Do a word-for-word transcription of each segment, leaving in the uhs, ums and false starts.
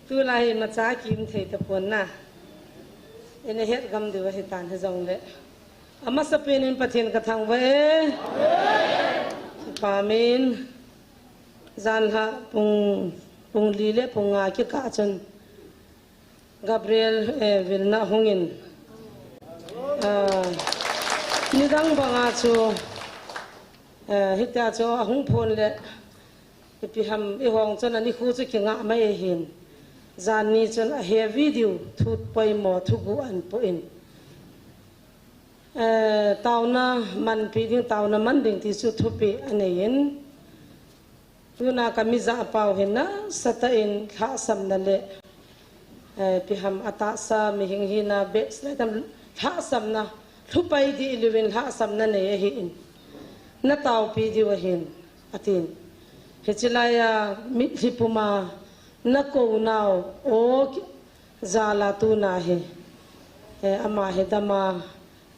Tulai hi imacha kium thei tapon na. Ina het gam diu ahitan hijongle. Amasapen in Pathen kathangvah e. Amen. Janhi pung, pung li le pung nga kikah chun Gabriel, eh, vilna hungin. Ah, nidang banga chu, eh, hitia chu ahung phon le, ipi ham, ihong chun anikho chu kingah mai ahin. Jan ni chun aheavy diu, thu poimo, thuguh ahin poh in. Eh, taona manpi ding, taona man ding ti chu thupeh anei in. Tuna ka mijah pau hin nasatah in lhahsamna le, eh, ipi ham atahsa mihing hina backslide tam lhahsamna, lhupai dih louvin lhahsamna nei ahin. Na taopi diu ahin, atin. Hiche laiya mitlhi puma nakou nau, o ki-, jal a tuna hi, eh, ama hi dama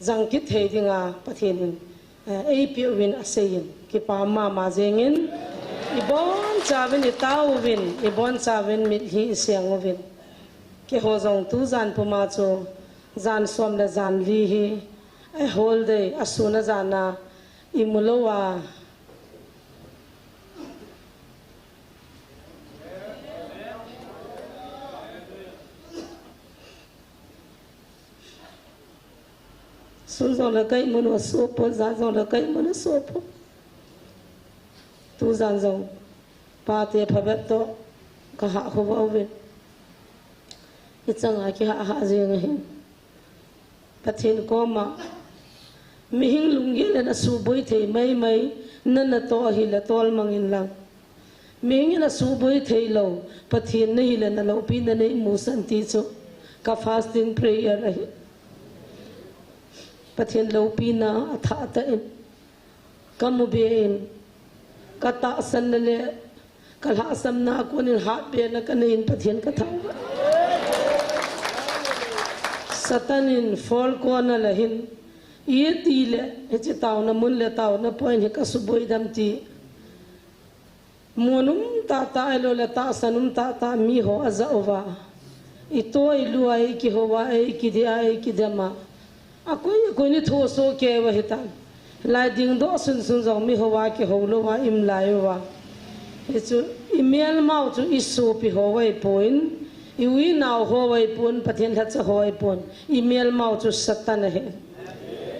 jang kit thei dinga Pathen in, eh, eipeh uvin aseiyin, kipa mama jengin, ibonchauvin itaovin, ibonchauvin mitlhi iseng uvin. Keiho jong tujan puma chu, jan som le jan li hi, a whole day, asun a jan a, imu lou a, sun jong le ka imu lou a, soh pon, jan jong le ka imu lou a, soh pon. Tujan jong, pate phabep toh, ka hah khovah uvin. Ichang a kihah hah jeng ahin. Pathen koma, mihing lunggel in asuhboi thei maimai, na natoh ahile tolmang in lang. Mihing in asuhboi thei lou, Pathen nahi le naloupi na nei musah in ti chu, ka fasting prayer ahi. Pathen loupina athah tah in. Ka mu be in, ka tahsan na le, ka lhahsamna a kon in hatbe na ka nei in Pathen ka thangvah. Satan in four corner a hin, iti le, hiche taona mun le taona point hi ka suboi dem ti. Mun um tah tah ahilou le tahsan um tah tah miho aja uva. Ito ilu a ikihou a, ikidi a, ikidem a. Akoi, akoi ni thoso keu ahitan. Lai dingdoh sunsun jong miho a kihou lou a, im lai uva. Hichu, imelmau chu isopi ho ahipon, i-u inao ho ahipon, Pathen lhacha ho ahipon, imelmau chu Satan ahi.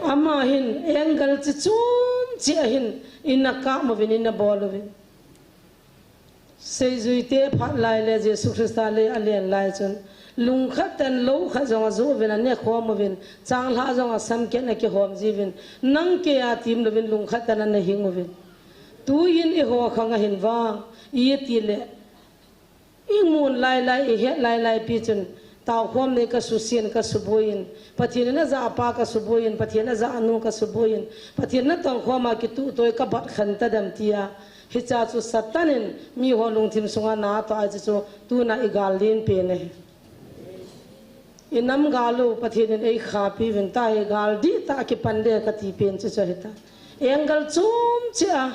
Ama hin, angle chi chom chi a hin, ina kap uvin, ina bol uvin. Seijuite phat lai le Jesu Christa lei alen lai chun, lungkhat tah in lou khat jong ajoh uvin, anekhom uvin, changlhah jong asamkeh in akihom jiuvin, nang kei a tim louvin lungkhat tah in ana hing uvin. Tuin eiho khang a hin vang, iti le, imun lai lai, ihet lai lai pi chun, taokhom nei ka susen, ka suboi in, Pathen in ajah pa ka suboi in, Pathen in ajah nu ka suboi in, Pathen in atongkhom a kituhtoi ka bat khen ta dem tia. Hicha chu Satan in miho lungthim sunga na atoh a, hichu tuna igal len pen ahi. Inam gal u Pathen in eikhapi uvin, tahi gal dihtah a kipan ding kati pen chu chu ahitai. Angle chom chi a,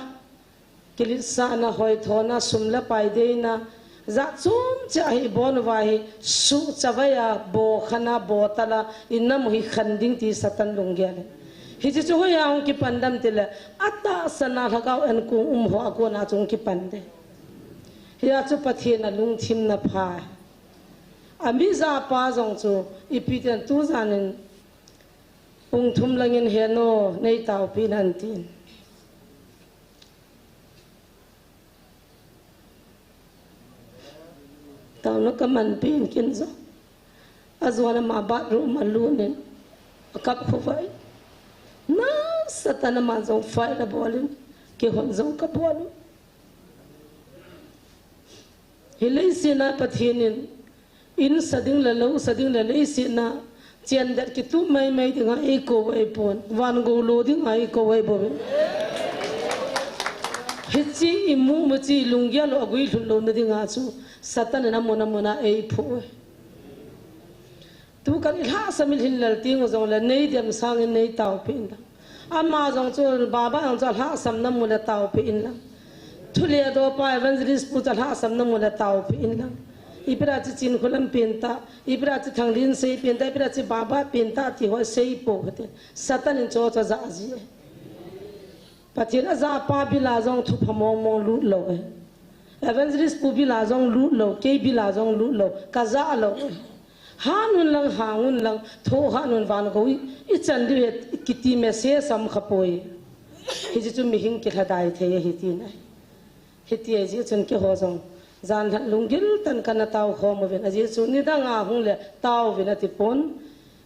kiletsahna, hoithona, sum le pai deina, jat chom chi a hi ibon uva hi, suhchavai a, bohkhan a, botal a, inam u hi khen ding ti Satan lunggel ahi. Hichu chu hoiya hung kipan dem tile, atahsan a lhagao ankong um ho a kona chu hung kipan ding. Hia chu Pathen a lungthim na pha. Amijah pa jong chu, ipi tin tujan in, pung thum lang in heno, nei taopi in atin. Taona ka manpi in kin jong. Ajon ama bathroom a lut in, akap khovah in. Nasatah in ama jong fight abol in, keihon jong ka bol u. Hi leiset a Pathen in, in sa ding le lou sa ding le leiset a, chen det kitup maimai dinga eikou u ahipon, van gou lo dinga eikou u ahibouve. Hiche imu mu chu lunggel u aguilhun louna dinga chu, Satan in amun amun a eiphuh uve. Tukal ilhahsam ilhin lel teng u jongle, nei dem sangin nei taopi in lang. Ama jong chu, Baba jong chu alhahsamna mu le taopi in lang. Thuledoh pa Evangelist pu chu alhahsamna mu le taopi in lang. Ipira chi Chinkholam penta, ipira chi Thanglinsei penta, ipira chi Baba penta ti ho sei po kati. Satan in cho cho ja ji. Pathen aja pa bila jong thupha mong mong lut lou e. Evangelist pu bila jong lut lou, kei bila jong lut lou, ka ja lou e. Hanun lang, hangun lang, tho hanun van ko i, i chan diu he kiti message sam kha poi. Hichu mihing kilhadai thei ahi tina. Hiti ahi jeh chun keiho jong, jan lhat lunggil tah in kana tao khom uvin, ajeh chu nidang a hung le tao uvin ati pon.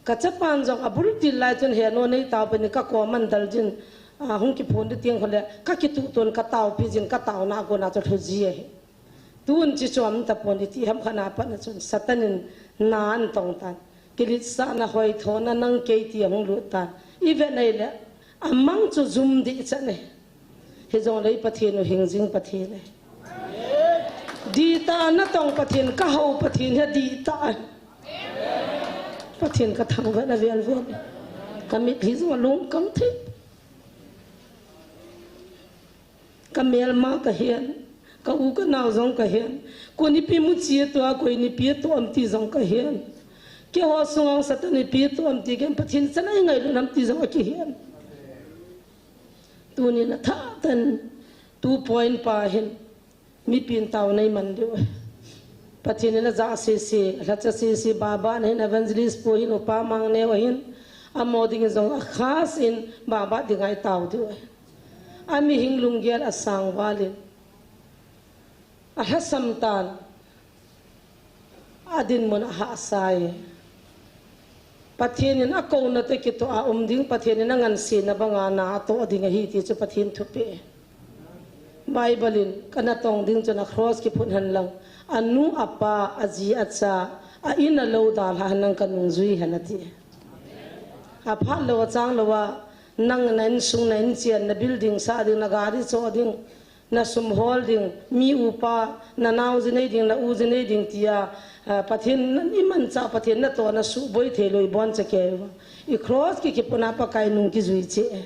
Ka chapan jong abul til lai chun he no nei tao pen ka kom an dal jin, a, hung kiphon di tiang ho le, ka kituh ton ka tao pi jin ka tao na ko na chu lhu ji ahi. Tun chi chom ta pon di ti ham khana pat na chun Satan in na an tong tan. Kilitsahna hoithona nang kei ti ahung lut tan. I vet nai le, amang chu jum di chan e. Hijongle i Pathen u hing jing Pathen e. Dihtah a natong Pathen, ka hou Pathen hi dihtah e. Pathen ka thangvah na vel vel. Ka mitlhi jong alung kang thei. Ka melma ka hen, ka u ka nao jong ka hen. Koi in ipi muchi ato a, koi in ipi ato am ti jong ka hen. Keiho sunga Satan in ipi ato am ti ken Pathen chan a i ngailut ham ti jong aki hen. Tuni na tha tan tu point pa hin mipin tao nei man diu. Pathen in aja sese, alhacha sese, Baba na hin, Evangelist pu hin, Upa Mangneo hin, amo ding jong akhas in Baba dinga i tao diu. A mihing lunggel asang val in, alhasam tan, adinmun ahahsa e. Pathen in akouna te kitoh a um ding, Pathen in angansena banga na atoh ding ahi ti chu Pathen thupeh. Bible in ka natong ding chun a cross kiphut hen lang, anu apa, aji acha, a in alou dalha hen lang ka nungjui hen ati. Aphat lou, achang lou a, nang na insung, na inchen, na building sah ding, na gari choh ding, na sum hol ding, mi upa, na nao ji nei ding, na u ji nei ding tia, ah, Pathen, na imanchah Pathen natoh na suboi thei lou i boncha kei uva. I cross ki kipuna Pakai nung kijui cheh e.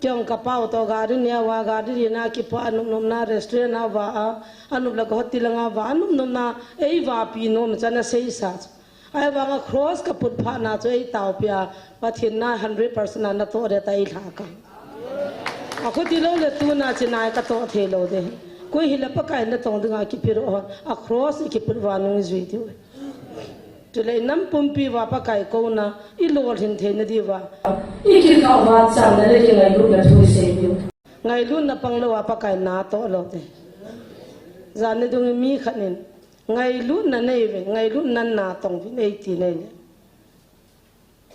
Kei jong ka pau toh gari neo a, gari rina kipa, anop nopna restaurant a va a, anop le ka hotel langa va, anop nopna, ei vapi nom chan a seisa chu. Ahivanga cross ka put phat na chu ei taopi a, Pathen na hundred percent a natoh ding tia ei lhakang. Akhuti lou le tuna chi nai ka toh thei lou ding. Koi hile Pakai natong dinga kipe ro hon, a cross i kiput uva nung i jui diu. Chule i nam pumpi uva Pakai kouna, i lolhin theina diuva, i kikah uva chang na le kingailutna thu i sei diu. Ngailutna pang lou a Pakai na toh lou ding. Jan ni dung mi khat nin, ngailutna nei uvin, ngailutnan natong uvin, ei ti nei le.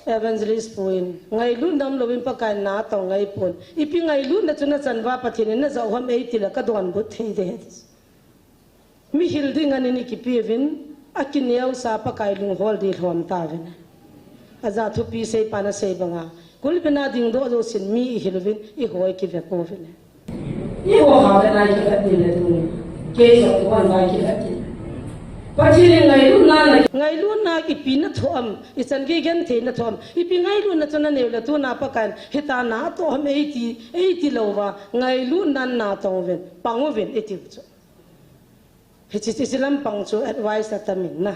Evangelist pu in, ngailutna um louvin Pakai natong ngai pon. Ipi ngailutna chu nachan uva Pathen in najah u ham ei ti le ka donbut thei ding. Mi hil ding anin i kipe uvin, akineosa Pakai lunghol ding lhom tauvin. Aja thupi seipan asei banga, kulbina dingdoh jousen mi i hil uvin, i hoi kive pouvin. I ho ha le nai kivet ding le tuni. Kei jong i hon nai kivet ding. Pathen in ngailutna na, ngailutna ipi na thoh am, ichan gei genthei na thoh am, ipi ngailutna chu nanei u le tuna Pakai in, hitia natoh ham ei ti, ei ti louva, ngailutnan natong uvin, pang uvin i tiu chu. Hiche, hiche lampang chu advice atam in na.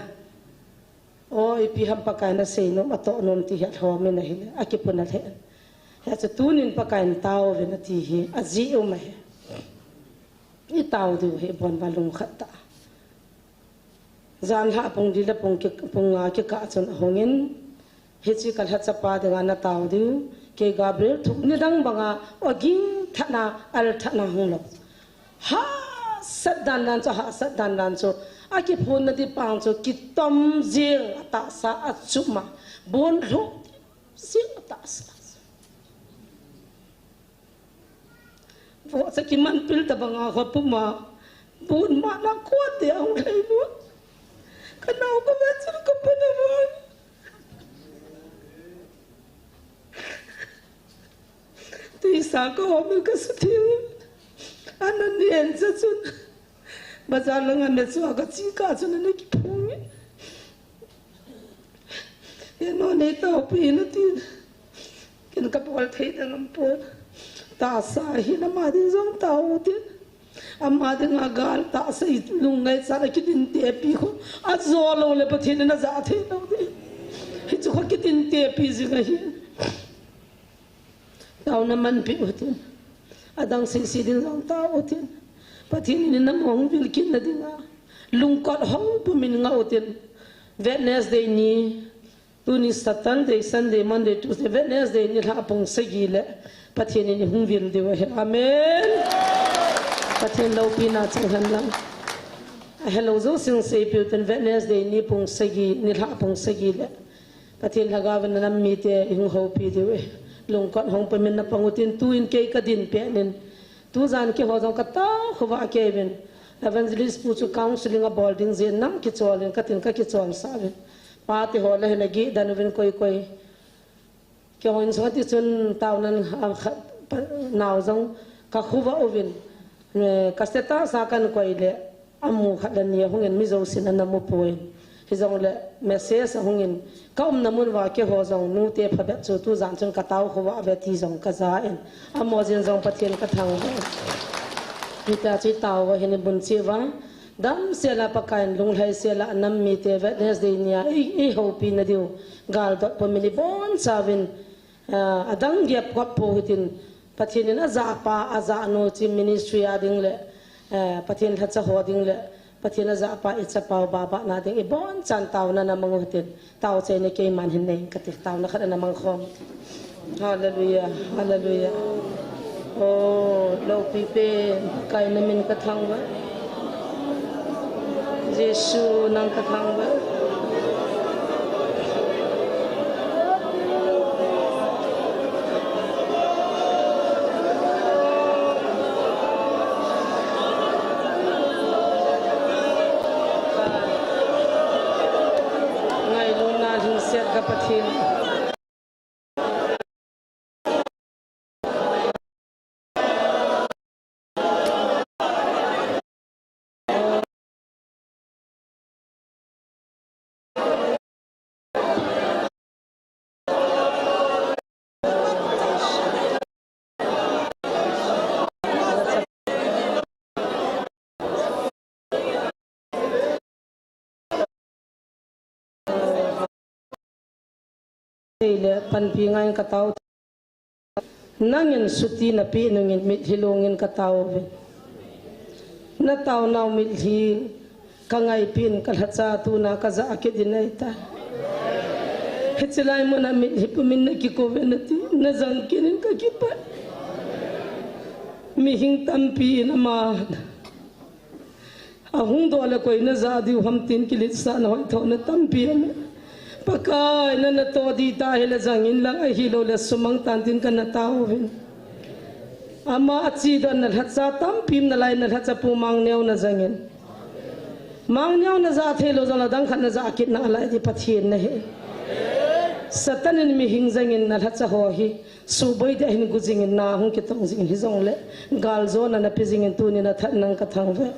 O, ipi ham Pakai in asei nom, atoh nom ti hi alhom in ahile, akipuna lheh. Hiche tunin Pakai in tao uvin ati hi, ajeh um ahi. I tao diu hi, ibon uva lungkhat tah. Janhi pung li le pung ki, pung nga kikah chun ahung in, Hiche ka lhacha pa dinga natao diu, kei Gabriel thu nidang banga, ogin thana, al thana hung lou. Hahsat dan dan chu, hahsat dan dan chu. Akiphonna di pang chu, kitom jing, atahsa, achuma, bon lhu, jing atahsa. Vohcha kimanpil tabanga khopuma, bon mana kote ahung lhai lut. Ka nao ka ve chun ka pan a von. Tuisa ka hom in ka sutheng. Ana nen cha chun. Bazar langa me chu ka chi ka chun ana kiphong in. Eno nei taopi na tin. Ken ka bol thei dang am pon. Tahsa hi na ma ding jong tao tin. Ama dinga gal tahsa i lungngaichat a kidin tepi khu. Ajo lou le Pathen in ajah thei lou ding. Hichu khu kidin tepi jing ahi. Taona manpeh utin. Adang sese din jong tao utin. Pathen in namo hung vil kit na dinga lungkot hong pumin ngah utin. Wednesday ni, tuni Saturday, Sunday, Monday, Tuesday, Wednesday nilhah pung sagi le Pathen in ihung vil diu ahi. Amen. Pathen loupina chang hen lang. Ahelou jousen seipeh utin Wednesday ni pung sagi, nilhah pung sagi le Pathen lhagao vin anam mite ihung houpi diu ahi. Lungkot hong pumin napang utin tuin kei kadin peh in. Tujan keiho jong katao khovah kei uvin. Evangelist pu chu counseling abol ding jeh in nang kichol in katin kakichol sah uvin. Pate ho le hin agih dan uvin koi koi. Keiho insung a tichun taona a kha, pa, nao jong kakhovah uvin. Eh, ka status a kahin koi le. Amu khat le ni ahungin mi jousen ana mu poi. Hijongle message ahungin ka umna mun uva keiho jong nute phabep chu tujan chun katao khovah uve ti jong kaja in. Amaho jin jong Pathen kathangvah in. Hitia chu itao uva hin ibun cheh uva. Damsel a Pakai in lunglhaisel a anam mite Wednesday nia i, ihoupi nadiu. Galdot pumin ibonchauvin. Ah, adang gep kop pou hitin, Pathen in ajah pa, ajah nu chi ministry a ding le, eh, Pathen lhacha ho ding le, Pathen ajah pa, ichapau babah na ding, ibonchan taona namang u hitin, tao chaina keiman hin nei kati, taona khat ana mang khom. Hallelujah, hallelujah. Oh, loupi pen, Pakai namin kathangvah. Jesu nang kathangvah. Ngailutna lhingset ka Pathen. Thei le panpi ngai in katao. Nangin suti napeh nungin mitlhi lungin katao uvin. Nataonau mitlhi kangaipeh in kalhacha tuna kajah kit in ahitai. Hiche lai muna mitlhi pumin nakikou uve nati, najang kit in kakipah. Mihing tampi in ama Ahung doh le koi najah diu ham tin kiletsahna hoithona tampi aum e. Pakai, nana toh ding tah hile jang in lang ahilou le sumang tan tin kana tao uvin. Ama achedoh nalhacha tampi um nalai, nalhacha pu Mangneo najang in. Mangneo najah theilou jong le adang khat najah kit nalai ding Pathen nahi. Satan in mihing jang in nalhacha ho hi. Suboi dia hin gu jing in na hung kitong jing in hijongle. Galjona nape jing in tuni nathat nang kathangvah e.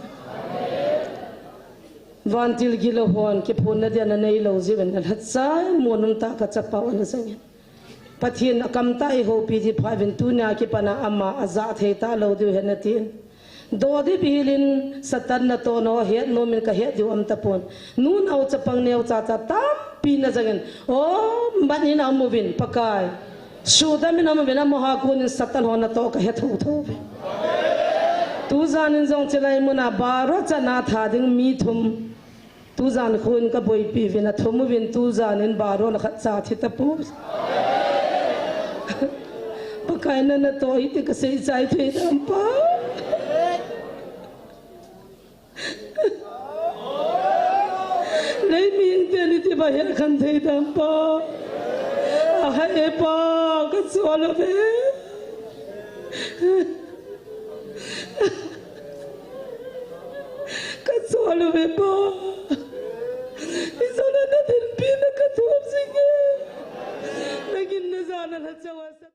Vantil gilou hon kiphonna dia nanei lou jeh uvin nalhacha mun um tah kachapau ana jang in. Pathen akam tah eihoupi ding phat uvin tunia kipana ama ajah thei talou diu hen atin. Doh ding pi hel in Satan natohna ho het nom in kahet diu aum tapon. Nunao chapang neocha cha tampi najang in. O, bat in aum uvin Pakai. Sudam in aum uvin amaho a kon in Satan ho natoh kahe thotho uvin. Tujan in jong chilai muna baro chana tha ding mi thum. Tujan khun kaboipi uvin athum uvin tujan in baro le khat cha thi tapon. Pakai nana toh hiti kasei chai thei dam Pa. Lei mihing ten iti ba hekhen thei dam Pa. Ahai e Pa kachol uve. Kachol uve Pa. Ijona nadinpi na kathum jing e. Nagin najah nalhacha uva.